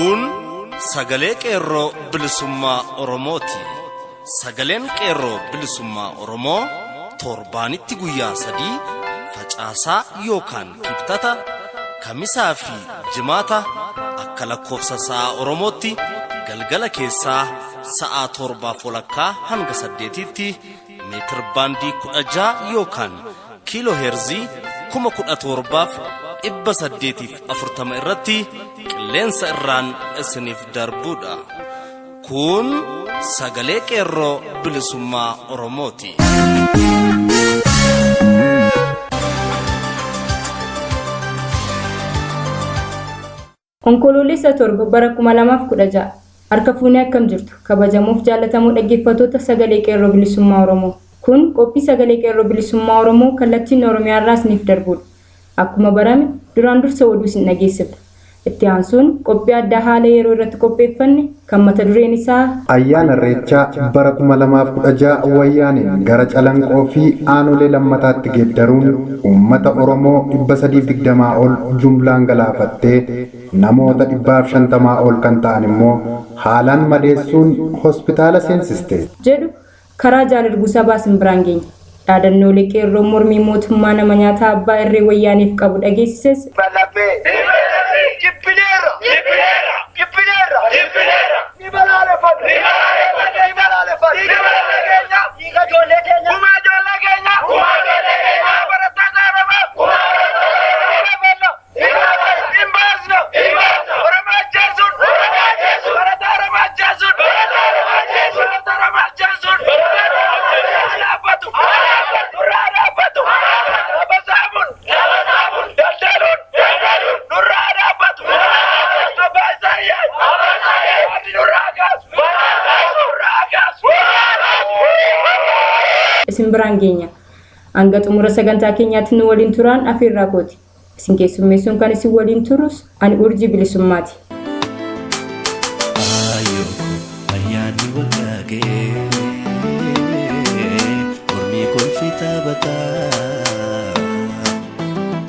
Kun sagalee Qeerroo Bilisummaa Oromooti. Sagaleen Qeerroo Bilisummaa Oromoo torbaanitti guyyaa 3, Facaasaa yookaan Kibxata, Kamisaa fi Jimaata akka lakkoofsa sa'a Oromootti galgala keessaa sa'a 7:30 hanga 8tti meetir baandii 16 yookaan kiiloo heerzii 17,840 irratti qilleensa irraan isiniif darbuudha. Kun sagalee Qeerroo Bilisummaa Oromooti. Onkoloolessa 7 bara 2016 Harka fuunee akkam jirtu kabajamoof jaallatamoo dhaggeeffattoota Sagalee Qeerroo Bilisummaa Oromoo. Kun qophii Sagalee Qeerroo Bilisummaa Oromoo kallattiin Oromiyaa irraa isiniif darbuudha. Akkuma barame duraan dursa oduu isin dhageessifna. Itti aansuun qophii addaa haala yeroo irratti qopheeffanne kan mata dureen isaa Ayyaana Irreechaa bara 2016 Wayyaaneen gara Calanqoo fi aanolee lammataatti geeddaruun uummata Oromoo 320 ol jumlaan galaafattee namoota 150 ol kan ta'an immoo haalaan madeessuun hospitaala seensiste. Jedhu karaa Jaal Erguusaa Baasin biraan geenya. Dhaadannoolee Qeerroon mormii mootummaa nama nyaataa abbaa irree Wayyaaneef qabu dhageessises, Lafee. Jibbineerra. Jibbineerra. Ni balaaleffanna. Ni balaaleffanna. Dhiiga ijoollee keenya. Gumaa ijoollee keenya. Gumaa ijoollee keenya. Barattoota Oromoo. Gumaa Hin baasna. Hin baasna. Oromoo ajjeesuun. Oromoo ajjeesuun. Barataa Oromoo ajjeesuun. Barataa Oromoo ajjeesuun. Barataa Oromoo ajjeesuun. Barataa Oromoo ajjeesuun. Haa dhaabbatu. Haa dhaabbatu. Nurraa haa dhaabbatu. Haa dhaabbatu. Lafa saamuun. Lafa saamuun. Daldaluun. Daldaluun. Nurraa haa dhaabbatu. Nurraa haa dhaabbatu. Abbaa Isaayyaas. Abbaa Isaayyaas. Wanti nurraa haa kaasu. Nurraa haa kaasu. Nurraa haa kaasu. Isin biraan geenya. Hanga xumura sagantaa keenyaatti nu waliin turaan afeerraa kooti. Isin keessummeessuun kan isin waliin turus ani Urjii Bilisummaati. Ayyoo koo ayyaanni waggaa ga'ee mormii kolfi taphataa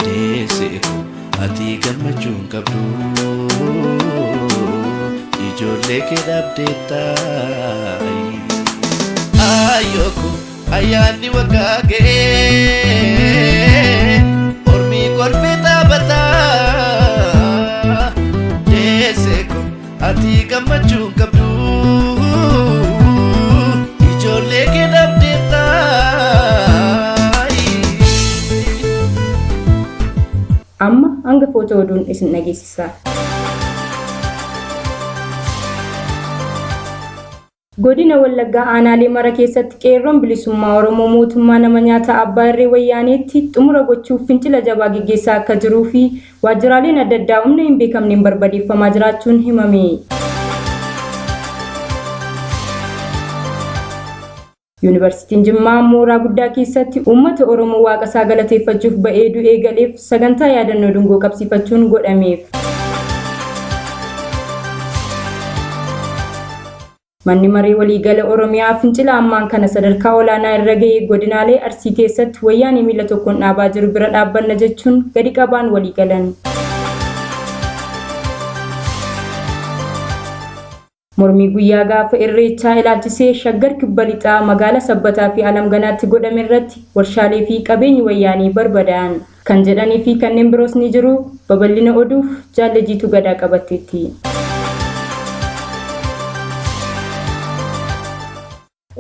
deessee koo ati gammachuu hin qabdu ijoollee kee dhabdeetta. Ayyoo koo Ayyaanni waggaa ga'ee ormii kolfee taphataa deessee koo ati gammachuu hin qabdu ijoollee kee dhabdeetta. Amma hangafoota oduun isin dhageessisa. Godina Wallaggaa aanaalee mara keessatti Qeerroon Bilisummaa Oromoo mootummaa nama nyaataa abbaa irree Wayyaaneetti xumura gochuuf fincila jabaa geggeessaa akka jiruu fi waajjiraaleen adda addaa humna hin beekamneen barbadeeffamaa jiraachuun himame. Yuunivarsiitiin Jimmaa mooraa guddaa keessatti uummata Oromoo waaqa isaa galateeffachuuf ba'ee du'ee galeef sagantaa yaadannoo dungoo qabsiifachuun godhameef. Manni Maree Waliigala Oromiyaa fincila ammaan kana sadarkaa olaanaa irra gahe godinaalee Arsii keessatti Wayyaanee miila tokkoon dhaabaa jiru bira dhaabbanna jechuun gadi qabaan walii galan. Mormii guyyaa gaafa Irreechaa ilaalchisee Shaggar Kibba Lixaa magaala Sabbataa fi Alamganaatti godhame irratti warshaalee fi qabeenyi Wayyaanee barbadaa'an. Kan jedhanii fi kanneen biroos ni jiru. Babal'ina oduuf Jaalle Jiituu Gadaa qabatteetti.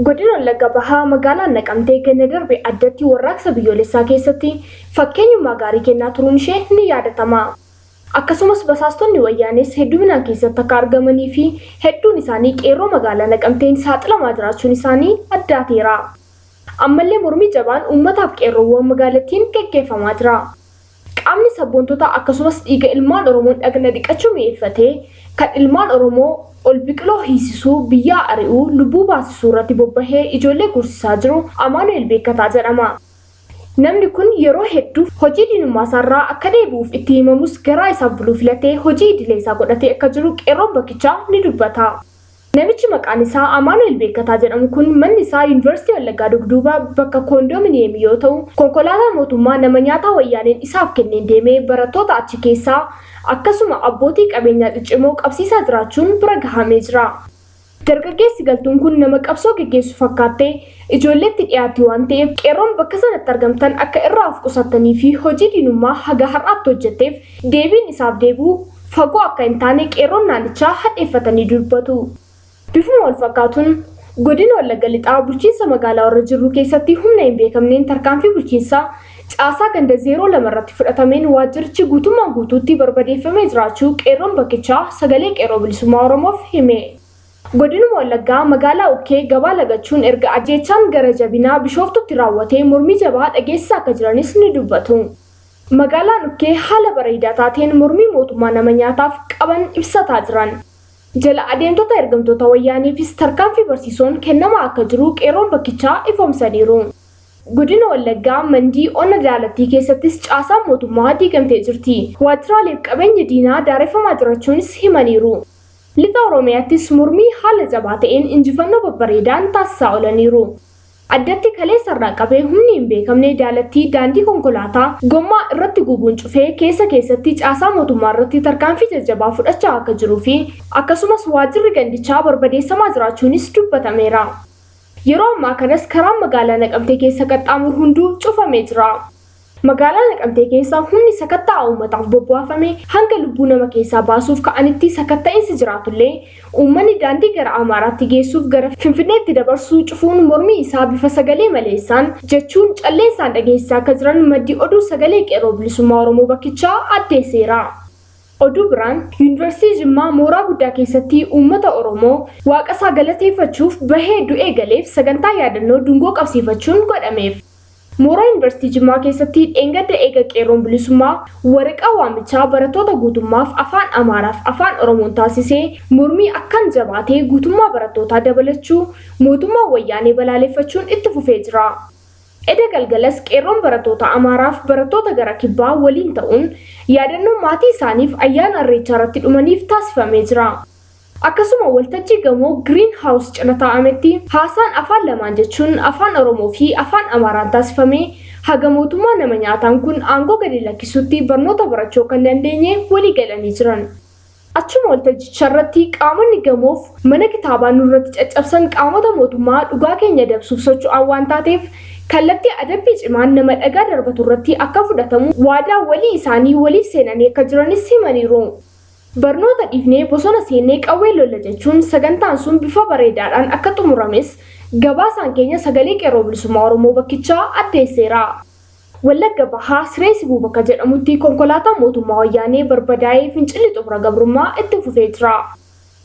Godina Wallagga Bahaa magaalaa Naqamtee ganna darbe addatti warraaqsa biyyoolessaa keessatti fakkeenyummaa gaarii kennaa turuun ishee ni yaadatama. Akkasumas basaastonni Wayyaanees hedduminaan keessatti akka argamanii fi hedduun isaanii qeerroo magaalaa Naqamteen saaxilamaa jiraachuun isaanii addaateera. Ammallee mormii jabaan uummataaf qeerroowwan magaalattiin gaggeeffamaa jira. Qaamni sabboontota akkasumas dhiiga ilmaan Oromoon dhagna dhiqachuu mi'eeffatee kan ilmaan Oromoo ol biqiloo hiisisuu, biyyaa ari'uu, lubbuu baasisuu irratti bobbahee ijoollee guursisaa jiru Amaanu'eel Beekkataa jedhama. Namni kun yeroo hedduu hojii diinummaasaarraa akka deebi'uuf itti himamus garaa isaaf buluu filatee hojii idilee isaa godhatee akka jiru qeerroon bakkichaa ni dubbata. Namichi maqaan isaa Amaanu'el Beekataa jedhamu kun manni isaa Yuunivarsiitii Wallaggaa dugduuba bakka koondoominiyeemii yoo ta'u, konkolaataa mootummaa nama nyaataa wayyaaneen isaaf kenneen deemee barattoota achi keessaa akkasuma abbootii qabeenyaa ciccimoo qabsiisaa jiraachuun bira gahamee jira. Dargaggeessi galtuun kun nama qabsoo geggeessu fakkaattee ijoolleetti dhiyaatti waan ta'eef qeerroon bakka sanatti argamtan akka irraa of qusattanii fi hojii diinummaa haga har'aatti hojjetteef deebiin isaaf deebi'u fagoo akka hin taane qeerroon naannichaa hadheeffatanii dubbatu. Bifuma wal fakkaatuun godina Wallagga Lixaa bulchiinsa magaalaa warra jirru keessatti humna hin beekamneen tarkaanfii bulchiinsaa caasaa ganda 02 irratti fudhatameen waajjirichi guutummaa guutuutti barbadeeffamee jiraachuu qeerroon bakkichaa sagalee qeerroo bilisummaa Oromoof hime. Godinuma Wallaggaa magaalaa Ukkee gabaa lagachuun erga ajjeechaan gara jabinaa Bishooftutti raawwatee mormii jabaa dhageessisaa akka jiranis ni dubbatu. Magaalaan Ukkee haala bareedaa taateen mormii mootummaa nama nyaataaf qaban ibsataa jiran. Jala adeemtota ergamtoota wayyaaneefis tarkaanfii barsiisoon kennamaa akka jiru qeerroon bakkichaa ifoomsaniiru. Godina Wallaggaa Mandii Ona Daalattii keessattis caasaan mootummaa diigamtee jirti. Waajjiraaleef qabeenya diinaa daareffamaa jirachuunis himaniiru. Lixa Oromiyaattis mormii haala jabaa ta'een injifannoo babbareedaan taasisaa oolaniiru. Addatti kaleessa irraa qabee humni hin beekamne Daalattii daandii konkolaataa gommaa irratti gubuun cufee keessa keessatti caasaa mootummaa irratti tarkaanfii jajjabaa fudhachaa akka jiruu fi akkasumas waajjirri gandichaa barbadeessamaa jiraachuunis dubbatameera. Yeroo ammaa kanas karaan magaalaa Naqamtee keessa qaxxaamuru hunduu cufamee jira. Magaalaa Naqamtee keessa humni sakatta'a uummataaf bobbaafame hanga lubbuu nama keessaa baasuuf ka'anitti sakatta'insi jiraatullee uummanni daandii gara Amaaraatti geessuuf gara Finfinneetti dabarsuu cufuun mormii isaa bifa sagalee maleessaan jechuun calleensaan dhageessisaa akka jiran maddi oduu sagalee qeerroo bilisummaa Oromoo bakkichaa addeesseera. Oduu biraan Yuunivarsiitii Jimmaa mooraa guddaa keessatti uummata Oromoo waaqa isaa galateeffachuuf bahee du'ee galeef sagantaa yaadannoo dungoo qabsiifachuun godhameef. Mooraa Yuunivarsiitii Jimmaa keessatti dheengadda eega Qeerroon Bilisummaa waraqaa waamichaa barattoota guutummaaf Afaan Amaaraaf Afaan Oromoon taasisee mormii akkaan jabaatee guutummaa barattootaa dabalachuu mootummaa Wayyaanee balaaleffachuun itti fufee jira. Eda galgalas Qeerroon barattoota Amaaraaf barattoota gara Kibbaa waliin ta'uun yaadannoo maatii isaaniif ayyaana Irreechaa irratti dhumaniif taasifamee jira. Akkasuma waltajjii gamoo Green House cina taa'ametti haasaan afaan lamaan jechuun Afaan Oromoo fi Afaan Amaaraan taasifame haga mootummaa nama nyaataan kun aangoo gadi lakkisutti barnoota barachuu akka hin dandeenye walii galanii jiran. Achuma waltajjicharratti qaamonni gamoof mana kitaabaa nurratti caccabsan qaamota mootummaa dhugaa keenya dabsuuf socho'an waan taateef kallattii adabbii cimaan nama dhagaa darbaturratti akka fudhatamu waadaa walii isaanii waliif seenanii akka jiranis himaniiru. Barnoota dhiifnee bosona seennee qawwee lolla jechuun sagantaan sun bifa bareedaadhaan akka xumurames gabaasaan keenya sagalee Qeerroo Bilisummaa Oromoo bakkichaa addeesseera. Wallagga Bahaa Siree Sibuu bakka jedhamutti konkolaataan mootummaa Wayyaanee barbadaa'ee fincilli xumura gabrummaa itti fufee jira.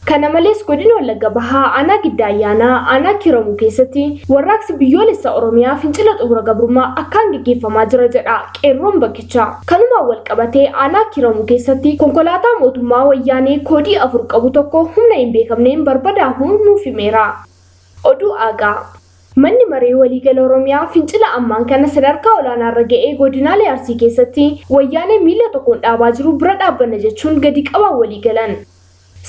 Kana malees Godina Wallagga Bahaa Aanaa Giddaa Ayyaanaa Aanaa Kiiramuu keessatti warraaqsi biyyoolessa Oromiyaa fincila xumura gabrummaa akkaan geggeeffamaa jira jedha qeerroon bakkichaa. Kanumaan wal qabatee Aanaa Kiiramuu keessatti konkolaataa mootummaa Wayyaanee koodii 4 qabu tokko humna hin beekamneen barbadaahuu nuuf himeera. Oduu Aagaa. Manni Maree Waliigala Oromiyaa fincila ammaan kana sadarkaa olaanaa irra ga'ee godinaalee Arsii keessatti Wayyaanee miila tokkoon dhaabaa jiru bira dhaabbanna jechuun gadi qabaan walii galan.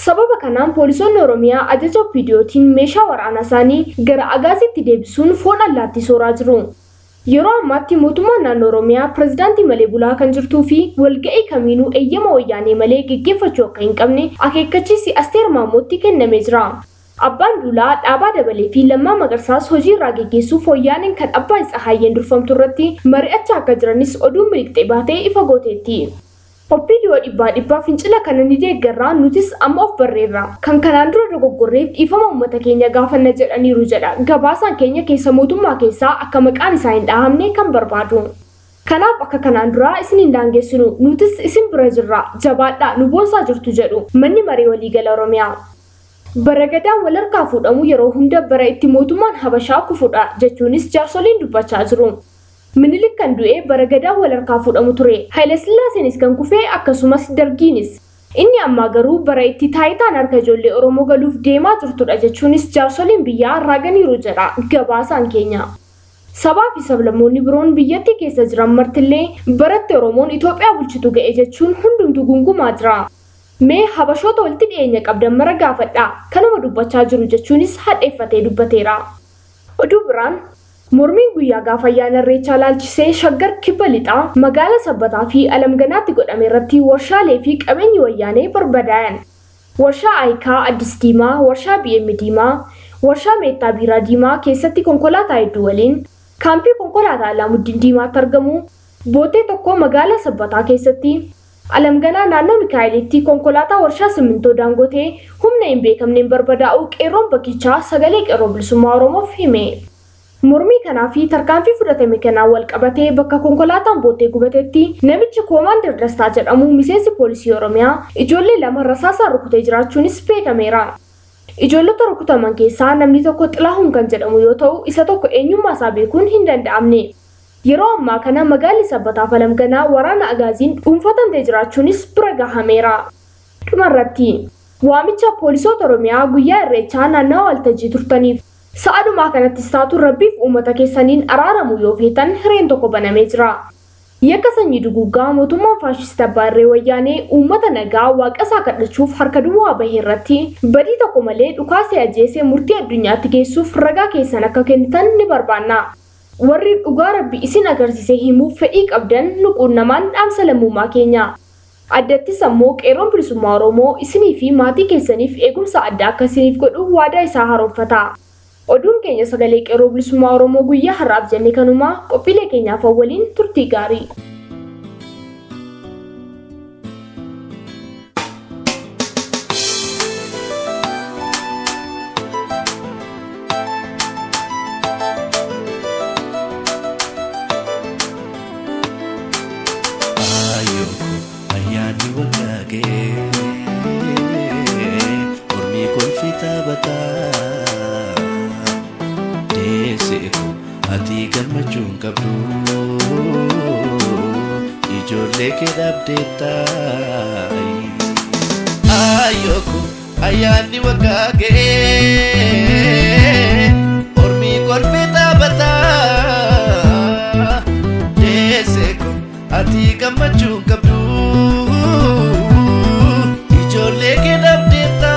Sababa kanaan poolisoonni Oromiyaa ajaja OPDOtiin meeshaa waraanaa isaanii gara Agaaziitti deebisuun foon allaattii sooraa jiru. Yeroo ammaatti mootummaan naannoo Oromiyaa pirezidaantii malee bulaa kan jirtuu fi walga'ii kamiinuu eeyyama Wayyaanee malee geggeeffachuu akka hin qabne akeekkachiisi Asteer Maammootti kennamee jira. Abbaan Duulaa, Dhaabaa Dabalee fi Lammaa Magarsaas hojii irraa geggeessuuf Wayyaaneen kan Abbaay Tsahaayyeen durfamtu irratti mari'achaa akka jiranis oduun miliqxee baate ifa gooteetti. OPDO dhibbaa dhibbaa fincila kana ni deeggarra, nutis amma of barreerra. Kan kanaan dura dogoggorreef dhiifama uummata keenya gaafanna jedhaniiru jedha gabaasaan keenya keessa mootummaa keessaa akka maqaan isaa hin dhahamne kan barbaadu. Kanaaf akka kanaan duraa isin hin daangessinu, nutis isin bira jirra, jabaadhaa, nu boonsaa jirtu jedhu Manni Maree Waliigala Oromiyaa. Bara Gadaan wal harkaa fuudhamu yeroo hunda bara itti mootummaan Habashaa kufudha jechuunis jaarsoliin dubbachaa jiru. Minilik kan du'e bara Gadaan wal harkaa fuudhamu ture. Hayilasillaaseenis kan kufe akkasumas Dargiinis. Inni ammaa garuu bara itti taayitaan harka ijoollee Oromoo galuuf deemaa jirtudha jechuunis jaarsoliin biyyaa raaganiiru jedha gabaasaan keenya. Sabaa fi sablammoonni biroon biyyattii keessa jiran martillee baratti Oromoon Itoophiyaa bulchitu ga'e jechuun hundumtuu gungumaa jira. Mee habashoota walitti dhiyeenya qabdan mara gaafadhaa kanuma dubbachaa jiru jechuunis hadheeffatee dubbateera. Oduu biraan mormiin guyyaa gaafa ayyaana Irreechaa laalchisee Shaggar Kibba Lixaa magaalaa Sabbataa fi Alamganaatti godhame irratti warshaalee fi qabeenyi wayyaanee barbadaa'an. Warshaa Ayikaa Addis Diimaa, warshaa BM Diimaa, warshaa Meettaa Biiraa Diimaa keessatti konkolaataa hedduu waliin kaampii konkolaataa Alaamuddin Diimaatti argamu bootee tokko magaalaa Sabbataa keessatti Alamganaa naannoo Mikaa'elitti konkolaataa warshaa simmintoo Daangotee humna hin beekamneen barbadaa'uu qeerroon bakkichaa sagalee qeerroo bilisummaa Oromoof hime. Mormii kanaa fi tarkaanfii fudhatame kanaan wal qabatee bakka konkolaataan bootee gubatetti namichi Koomaandar Dastaa jedhamu miseensi poolisii Oromiyaa ijoollee lama rasaasaan rukutee jiraachuunis beekameera. Ijoollota rukutaman keessaa namni tokko Xilahuun kan jedhamu yoo ta'u isa tokko eenyummaa isaa beekuun hin danda'amne. Yeroo ammaa kana magaalli Sabbataaf Alamganaa waraana Agaaziin dhuunfatamtee jiraachuunis bira gahameera. Dhumarratti waamicha poolisoota Oromiyaa guyyaa Irreechaa naannawa waltajjii turtaniif sa'adumaa kanattis taatu rabbiif uummata keessaniin araaramu yoo feetan hireen tokko banamee jira. Yakka sanyii duguuggaa mootummaan faashistii abbaa irree wayyaanee uummata nagaa waaqa isaa kadhachuuf harka duwwaa bahe irratti badii tokko malee dhukaasee ajjeesee murtii addunyaatti geessuuf ragaa keessan akka kennitan ni barbaanna. Warri dhugaa rabbi isin agarsiisee himuuf fedhii qabdan nu quunnamaan dhaamsa lammummaa keenya. Addattis ammoo qeerroon bilisummaa Oromoo isinii fi maatii keessaniif eegumsa addaa akka isiniif godhu waadaa isaa haaromfata. Oduun keenya sagalee qeerroo bilisummaa Oromoo guyyaa har'aaf jenne kanumaa qophiilee keenyaaf waliin turtii gaarii. Ayyoo ayyaanni waggaa ga'ee mormii kolfi taphataa deessee ati gammachuu hin qabdu ijoollee kee dhabdeetta. Ayyoo ayyaanni waggaa ga'ee mormii kolfi taphataa deessee ati gammachuu hin qabdu ijoollee kee dhabdeetta.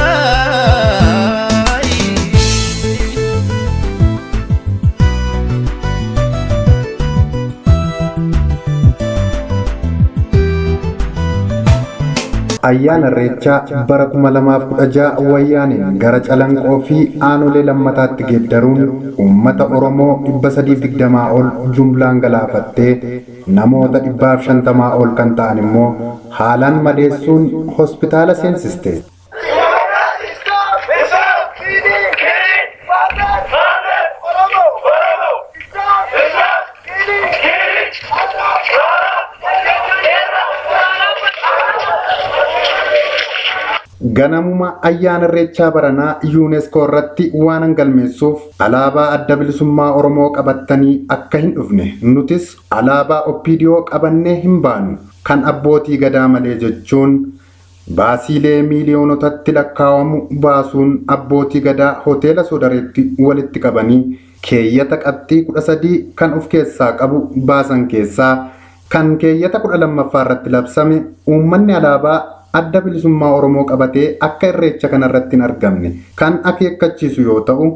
Ayyaana Irreechaa bara 2016 wayyaaniin gara Calanqoo fi aanolee lammataatti geeddaruun uummata Oromoo 320 ol jumlaan galaafattee namoota 150 ol kan ta'an immoo haalaan madeessuun hospitaala seensiste. Stop! Stop! Killing! Killing! Father! Father! Oromo! Oromo! Stop! Stop! Killing! Killing! Father! Ganamuma ayyaana Irreechaa baranaa UNESCO irratti waan galmeessuuf alaabaa adda bilisummaa Oromoo qabattanii akka hin dhufne nutis alaabaa OPDO qabannee hin baanu kan abbootii gadaa malee jechuun baasiilee miiliyoonotatti lakkaa'amu baasuun abbootii gadaa hoteela Sodareetti walitti qabanii keeyyata qabxii 13 kan of keessaa qabu baasan keessaa kan keeyyata 12ffaa irratti labsame uummanni alaabaa adda bilisummaa Oromoo qabatee akka irreecha kanarratti hin argamne kan akeekkachiisu yoo ta'u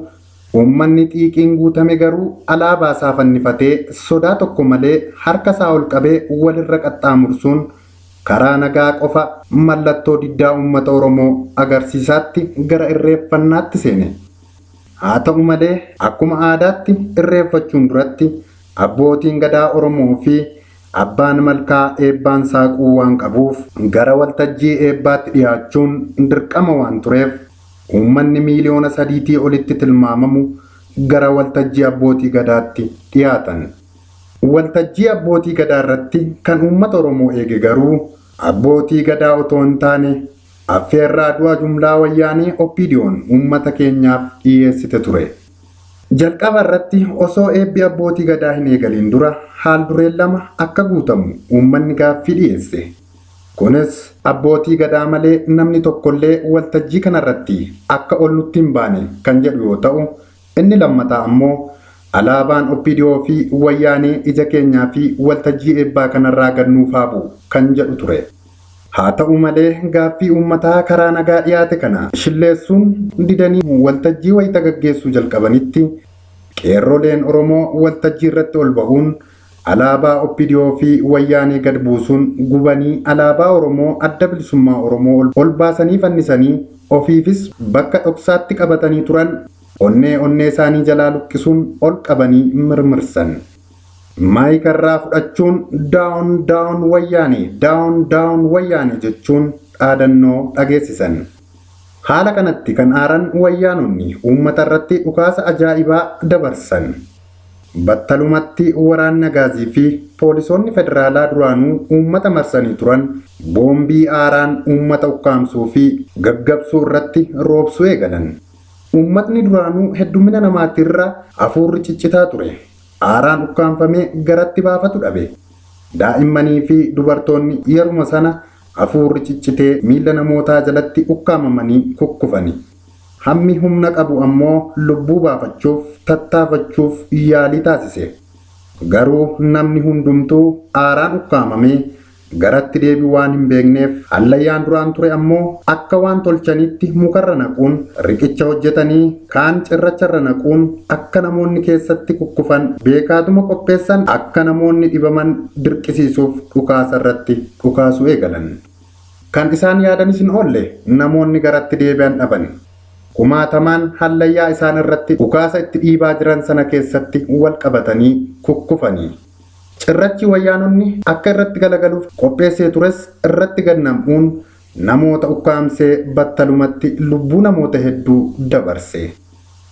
uummanni xiiqiin guutame garuu alaabaa isaa fannifatee sodaa tokko malee harka isaa ol qabee walirra qaxxaamursuun karaa nagaa qofa mallattoo diddaa uummata Oromoo agarsiisaatti gara irreeffannaatti seene. Haa ta'u malee akkuma aadaatti irreeffachuun duratti abbootiin gadaa Oromoo fi abbaan malkaa eebbaan saaquu waan qabuuf gara waltajjii eebbaatti dhiyaachuun dirqama waan tureef uummanni 3 miiliyoona olitti tilmaamamu gara waltajjii abbootii gadaatti dhiyaatan. Waltajjii abbootii gadaa irratti kan uummata Oromoo eege garuu abbootii gadaa otoo hin taane affeerraa du'a jumlaa wayyaanee OPDO'n uummata keenyaaf dhiyeessite ture. Jalqaba irratti osoo eebbi abbootii gadaa hin eegaliin dura haal dureen lama akka guutamu uummanni gaaffii dhiyeesse. Kunis abbootii gadaa malee namni tokkollee waltajjii kanarratti akka ol nutti hin baane kan jedhu yoo ta'u, inni lammataa ammoo alaabaan OPDO fi wayyaanee ija keenyaa fi waltajjii eebbaa kanarraa gad nuuf haa bu'u kan jedhu ture. Haa ta'u malee gaaffii uummataa karaa nagaa dhiyaate kana shilleessuun didanii waltajjii wayita gaggeessuu jalqabanitti qeerroleen Oromoo waltajjii irratti ol ba'uun alaabaa OPDO fi wayyaanee gad buusuun gubanii alaabaa Oromoo adda bilisummaa Oromoo ol baasanii fannisanii ofiifis bakka dhoksaatti qabatanii turan onnee onnee isaanii jalaa luqqisuun ol qabanii mirmirsan. Maayikarraa fudhachuun daawun daawun wayyaanee daawun daawun wayyaanee jechuun dhaadannoo dhageessisan. Haala kanatti kan aaran wayyaanonni uummata irratti dhukaasa ajaa'ibaa dabarsan. Battalumatti waraanni Agaazii fi poolisoonni federaalaa duraanuu uummata marsanii turan boombii aaraan uummata ukkaamsuu fi gaggabsuu irratti roobsuu eegalan. Uummatni duraanuu heddumina namaatirra hafuurri ciccitaa ture. Aaraan ukkaamfamee garatti baafatu dhabe. Daa'immanii fi dubartoonni yeruma sana hafuurri ciccitee miila namootaa jalatti ukkaamamanii kukkufani. Hammi humna qabu ammoo lubbuu baafachuuf tattaafachuuf yaalii taasise. Garuu namni hundumtuu aaraan ukkaamamee garatti deebi'u waan hin beekneef hallayyaan duraan ture ammoo akka waan tolchanitti mukarra naquun riqicha hojjetanii kaan cirracharra naquun akka namoonni keessatti kukkufan beekaatuma qopheessan akka namoonni dhibaman dirqisiisuuf dhukaasa irratti dhukaasuu eegalan. Kan isaan yaadanis hin oolle namoonni garatti deebi'an dhaban. Kumaatamaan hallayyaa isaan irratti dhukaasa itti dhiibaa jiran sana keessatti wal qabatanii kukkufanii. Cirrachi wayyaanonni akka irratti galagaluuf qopheessee tures irratti gad nam'uun namoota ukkaamsee battalumatti lubbuu namoota hedduu dabarse.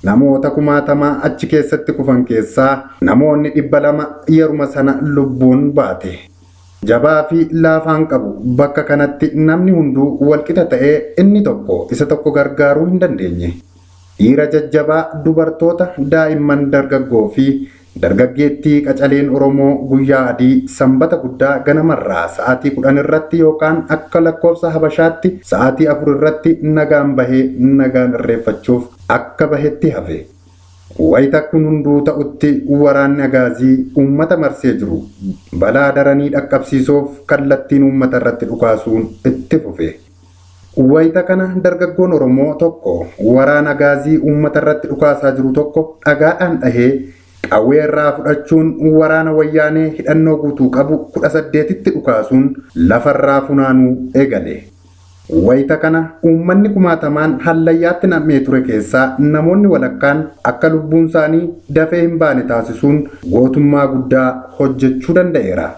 Namoota kumaatamaa achi keessatti kufan keessaa namoonni 200 yeruma sana lubbuun baate. Jabaa fi laafaan qabu bakka kanatti namni hunduu walqixa ta'ee inni tokko isa tokko gargaaruu hin dandeenye. Dhiira jajjabaa, dubartoota, daa'imman dargaggoo fi dargaggeettii qacaleen Oromoo guyyaa adii sanbata guddaa ganamarraa sa'aatii 10 irratti yookaan akka lakkoofsa Habashaatti sa'aatii 4 irratti nagaan bahee nagaan irreeffachuuf akka bahetti hafe. Wayita kun hunduu ta'utti waraanni Agaazii uummata marsee jiru balaa daranii dhaqqabsiisuuf kallattiin uummata irratti dhukaasuun itti fufe. Wayita kana dargaggoon Oromoo tokko waraana Agaazii uummata irratti dhukaasaa jiru tokko dhagaadhaan dhahee qawwee irraa fudhachuun waraana wayyaanee hidhannoo guutuu qabu 18tti dhukaasuun lafarraa funaanuu eegale. Wayita kana uummanni kumaatamaan hallayyaatti nam'ee ture keessaa namoonni walakkaan akka lubbuun isaanii dafee hin baane taasisuun gootummaa guddaa hojjechuu danda'eera.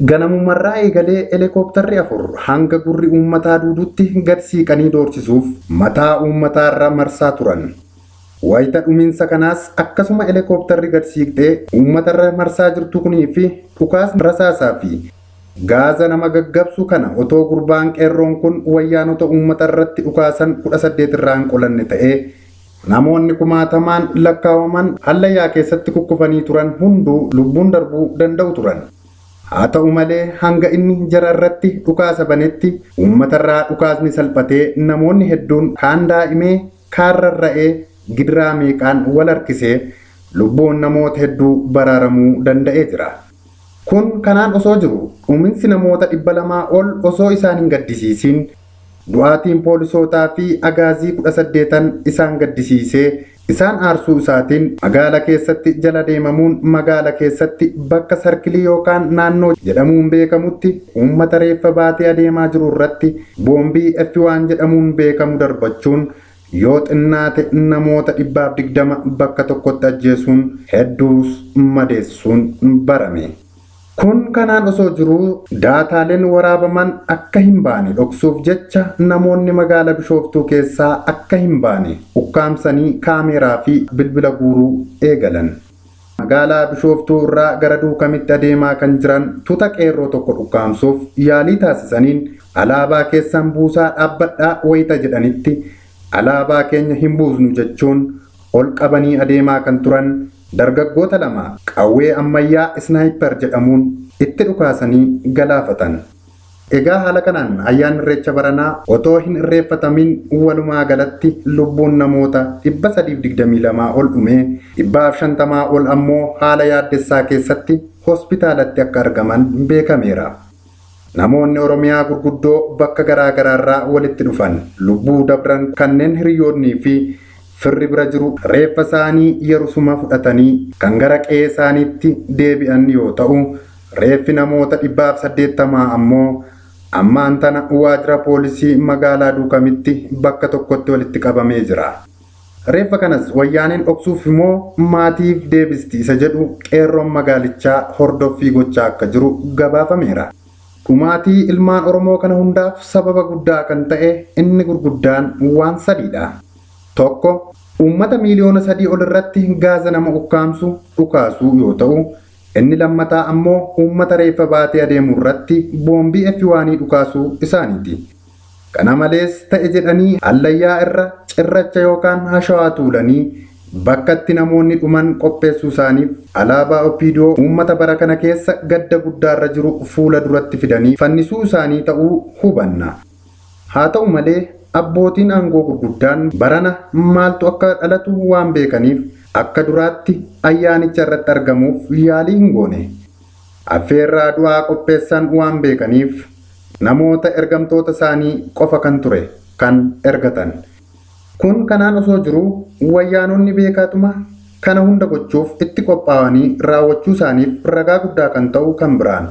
Ganamumarraa eegalee heelikooptarri 4 hanga gurri uummataa duudutti gad siiqanii doorsisuuf mataa uummataarra marsaa turan. Wayita dhumiinsa kanaas akkasuma heelikooptarri gad siiqxee uummatarra marsaa jirtu kunii fi dhukaasni rasaasaa fi gaaza nama gaggabsu kana otoo gurbaan qeerroon kun wayyaanota uummata irratti dhukaasan 18 irraa hin qolanne ta'ee namoonni kumaatamaan lakkaawaman hallayyaa keessatti kukkufanii turan hunduu lubbuun darbuu danda'u turan. Haa ta'u malee hanga inni jara irratti dhukaasa banetti uummatarraa dhukaasni salphatee namoonni hedduun kaan daa'imee kaan rarra'ee gidiraa meeqaan wal harkisee lubbuun namoota hedduu baraaramuu danda'ee jira. Kun kanaan osoo jiru dhuminsi namoota 200 ol osoo isaan hin gaddisiisin du'aatiin poolisootaa fi agaazii 18 isaan gaddisiisee isaan aarsuu isaatiin magaala keessatti jala deemamuun magaala keessatti bakka sarkilii yookaan naannoo jedhamuun beekamutti uummata reeffa baatee adeemaa jiru irratti boombii F1 jedhamuun beekamu darbachuun yoo xinnaate namoota 120 bakka tokkotti ajjeesuun hedduus madeessuun barame. Kun kanaan osoo jiruu daataaleen waraabaman akka hin baane dhoksuuf jecha namoonni magaala Bishooftuu keessaa akka hin baane ukkaamsanii kaameeraa fi bilbila guuruu eegalan. Magaalaa Bishooftuu irraa gara Duukamitti adeemaa kan jiran tuuta qeerroo tokko dhukkaamsuuf yaalii taasisaniin alaabaa keessan buusaa dhaabbadhaa wayita jedhanitti alaabaa keenya hin buusnu jechuun ol qabanii adeemaa kan turan dargaggoota lama qawwee ammayyaa isnaayippar jedhamuun itti dhukaasanii galaafatan. Egaa haala kanaan ayyaanni irreecha baranaa otoo hin irreeffatamin walumaa galatti lubbuun namoota 322 ol dhumee 150 ol ammoo haala yaaddessaa keessatti hospitaalatti akka argaman beekameera. Namoonni Oromiyaa gurguddoo bakka garaa garaarraa walitti dhufan lubbuu dabran kanneen hiriyoonnii fi firri bira jiru reeffa isaanii yerusuma fudhatanii kan gara qe'ee isaaniitti deebi'an yoo ta'u, reeffi namoota 180 ammoo ammaan tana waajjira poolisii magaalaa Duukamitti bakka tokkotti walitti qabamee jira. Reeffa kanas wayyaaneen dhoksuuf immoo maatiif deebisti isa jedhu qeerroon magaalichaa hordoffii gochaa akka jiru gabaafameera. Dhumaatii ilmaan Oromoo kana hundaaf sababa guddaa kan ta'e inni gurguddaan waan sadiidha. Tokko, uummata miiliyoona 3 ol irratti gaaza nama ukkaamsu dhukaasuu yoo ta'u, inni lammataa ammoo uummata reeffa baatee adeemu irratti boombii F1 dhukaasuu isaaniiti. Kana malees ta'e jedhanii hallayyaa irra cirracha yookaan hashawaa tuulanii bakka itti namoonni dhuman qopheessuu isaaniif alaabaa OPDO uummata bara kana keessa gadda guddaarra jiru fuula duratti fidanii fannisuu isaanii ta'uu hubanna. Haa ta'u malee abbootiin aangoo gurguddaan barana maaltu akka dhalatu waan beekaniif akka duraatti ayyaanicha irratti argamuuf yaalii hin goone. Affeerraa du'aa qopheessan waan beekaniif namoota ergamtoota isaanii qofa kan ture kan ergatan. Kun kanaan osoo jiru wayyaanonni beekaatuma kana hunda gochuuf itti qophaa'anii raawwachuu isaaniif ragaa guddaa kan ta'u kan biraan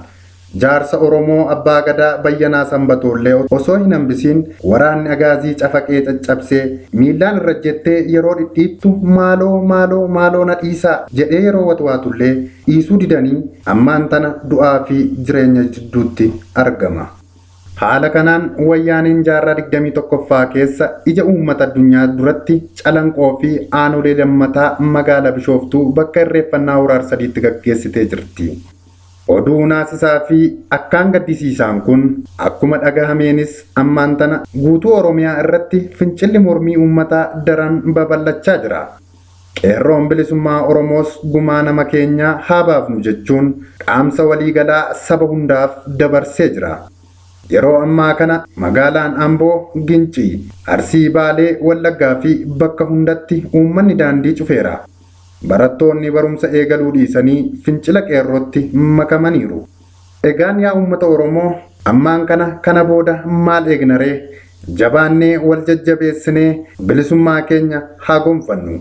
jaarsa Oromoo Abbaa Gadaa Bayyanaa Sanbatoollee osoo hin hambisiin waraanni agaazii cafaqee caccabsee miillaan irra jettee yeroo dhidhiittu maaloo maaloo maaloo na dhiisaa jedhee yeroo watwaatullee dhiisuu didanii ammaan tana du'aa fi jireenya jidduutti argama. Haala kanaan wayyaaneen jaarraa 21ffaa keessa ija uummata addunyaa duratti Calanqoo fi aanolee lammataa magaalaa Bishooftuu bakka irreeffannaa Hora Arsadiitti gaggeessitee jirti. Oduu naasisaa fi akkaan gaddisiisaan kun akkuma dhagahameenis ammaan tana guutuu Oromiyaa irratti fincilli mormii uummataa daran babal'achaa jira. Qeerroon bilisummaa Oromoos gumaa nama keenyaa haa baafnu jechuun dhaamsa waliigalaa saba hundaaf dabarsee jira. Yeroo ammaa kana magaalaan Amboo, Gincii, Arsii, Baalee, Wallaggaa fi bakka hundatti uummanni daandii cufeera. Barattoonni barumsa eegaluu dhiisanii fincila qeerrootti makamaniiru. Egaan yaa uummata Oromoo ammaan kana kana booda maal eegna ree? Jabaannee wal jajjabeessinee bilisummaa keenya haa gonfannu.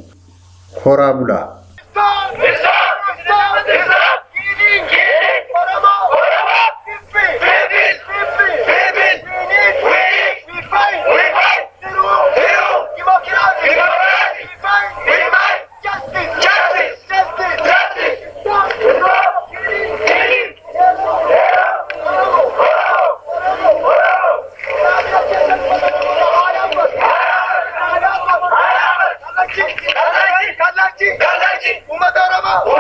Horaa bulaa. Stop! Stop! Stop! Stop! Killing! Killing! Oromo! Oromo! Fifty! Fifty! Fifty! Fifty! We need! We need! We fight! We fight! Zero! Zero! Democracy! Democracy! We fight! We fight! Justice! Justice! Justice! Justice! Stop! Stop! Killing! Killing! Oromo! Oromo! Oromo! Oromo! Uummata Oromoo!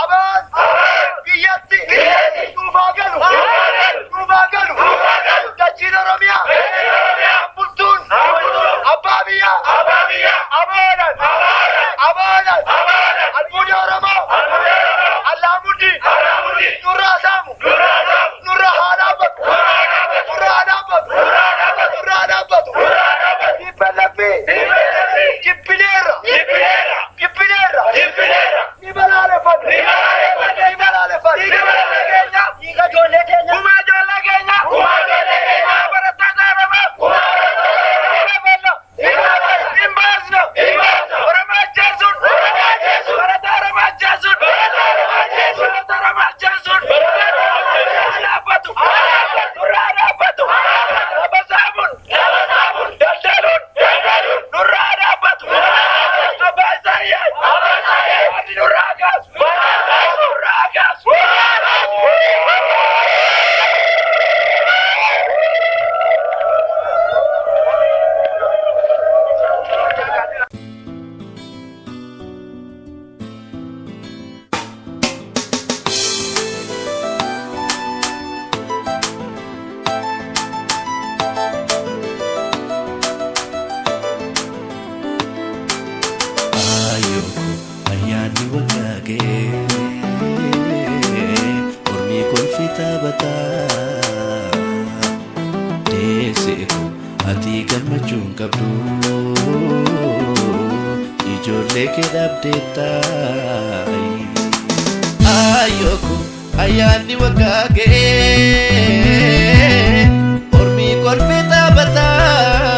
Abaan! Biyyatti! Duubaa galu! Duubaa galu! Dachiin Oromiyaa! Bultuun! Abbaa biyyaa! Abaanan! Abaanan! Albuuda Oromoo! Allaamuddi! Nurraa saamu! Nurraa haa dhaabbatu! Nurraa haa dhaabbatu! Nurraa haa dhaabbatu! Dhibba laphee! Jibbineerra! Jibbineerra! Ni balaaleffanna! Ni balaaleffanna! Dhiiga ijoollee keenya! Gumaa ijoollee keenya! Barattoota Oromoo! Hin baasnu! Oromoo ajjeesuun! Barataa Oromoo ajjeesuun! Barataa Oromoo ajjeesuun! Nurraa dhaabbatu! Nurraa dhaabbatu! Lafa saamuun! Daldaluun! Nurraa dhaabbatu! Abbaa Isaayyaas! Ati nurraa kaasu! Nurraa kaasu! Ayoko ayyaanni waggaa ga'ee mormii kolfi taphataa deesseeku ati gammachuu hin qabdu ijoollee kee dhabdeetta. Ayoko Ayyaanni waggaa ga'ee ormii kolfee taphataa.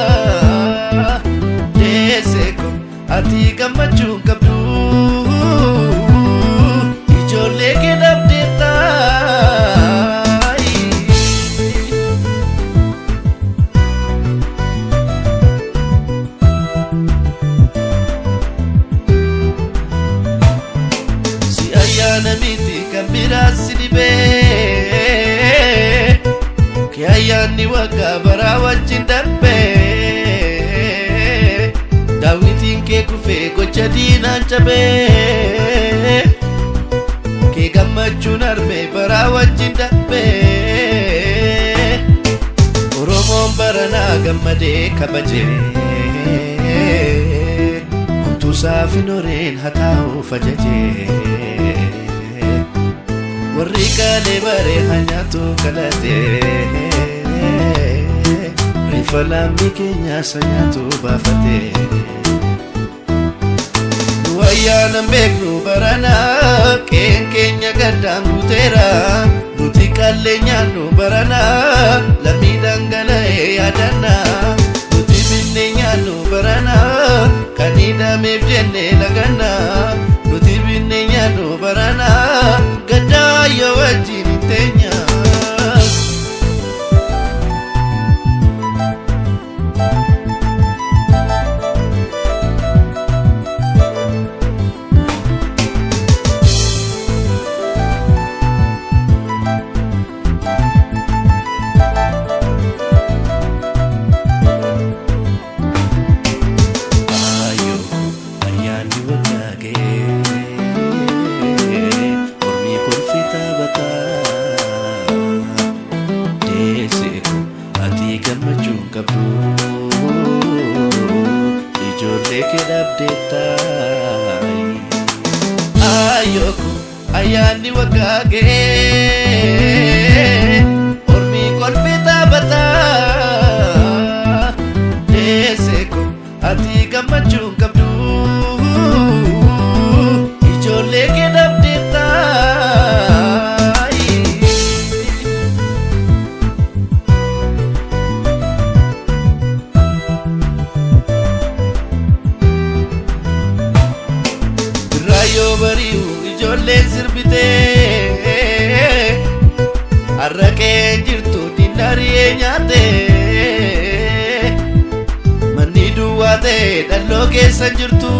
Deessee ko ati gammachuu hin qabdu ijoollee kee dhabdee taayi. Si ayyaana miti kan biraas si dhibee kee ayyaanni waggaa baraa wajjin darbee daawwitiin kee kufee gocha diinaan cabee kee gammachuun armee baraa wajjin darbee Oromoon baranaa gammadee kabajee homtuu saafin horeen haa taa'uuf ajajee warri kaalee baree haa nyaatu galatee reeffa lammii keenyaa isa nyaatu baafatee. Nu ayyaana hin beeknu baranaa qeen keenya gaddaan guuteera nuti qallee nyaannu baranaa lammii dhangala'ee yaadannaa nuti binnee nyaannu baranaa kan hidhameef jennee lagannaa nuti binnee nyaannu baranaa gaddaa yoo wajjin hin teenya. Ayyoo ayyaanni waggaa ga'ee ormii kolfee taphataa. Deessee ko ati gammachuu hin qabdu ijoollee kee dhabdee taayi. Ayyoo ko ayyaanni waggaa ga'ee ormii kolfee taphataa. Deessee ko ati gammachuu hin qabdu ijoollee kee dhabdee taayi. Birraa bari'u ijoolleen sirbitee harraqee jirtu dindariyee nyaate manni duwwaa ta'e dhalloo keessa jirtu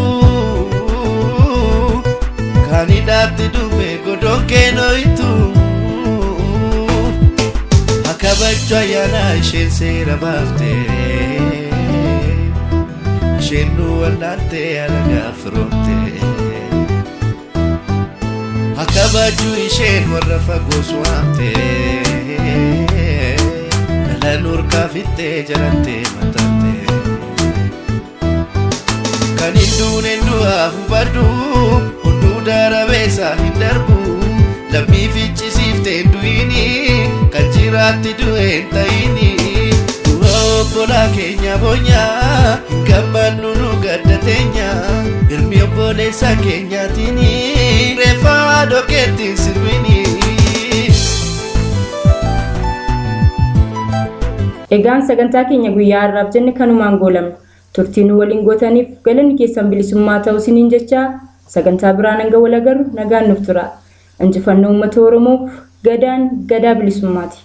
kan hidhaatti dhume godoon kee nooyitu akka ayyaana isheen seera baaftee isheen nu wallaaltee alagaa firoomtee. Akka isheen warra fagoos waamte dhala nurkaa fittee jalantee maxxante. Kan hin duune du'aa hubadhu hunduu darabeessa hin darbu lammii ficcisiiftee hin du'ini kan jiraatti du'e hin ta'ini. Du'a obbolaa keenya boonyaa hin gammannu nu gadda teenya ilmi obboleessa keenyaatiin reeffa dhokeettiin sirbini. Egaan sagantaa keenya guyyaa har'aaf jenne kanumaan goolamna. Turtii nu waliin gootaniif galanni keessan bilisummaa ta'uu isiniin jechaa sagantaa biraan hanga wal agarru nagaan nuuf tura. Injifannoo uummata Oromoof gadaan gadaa bilisummaati.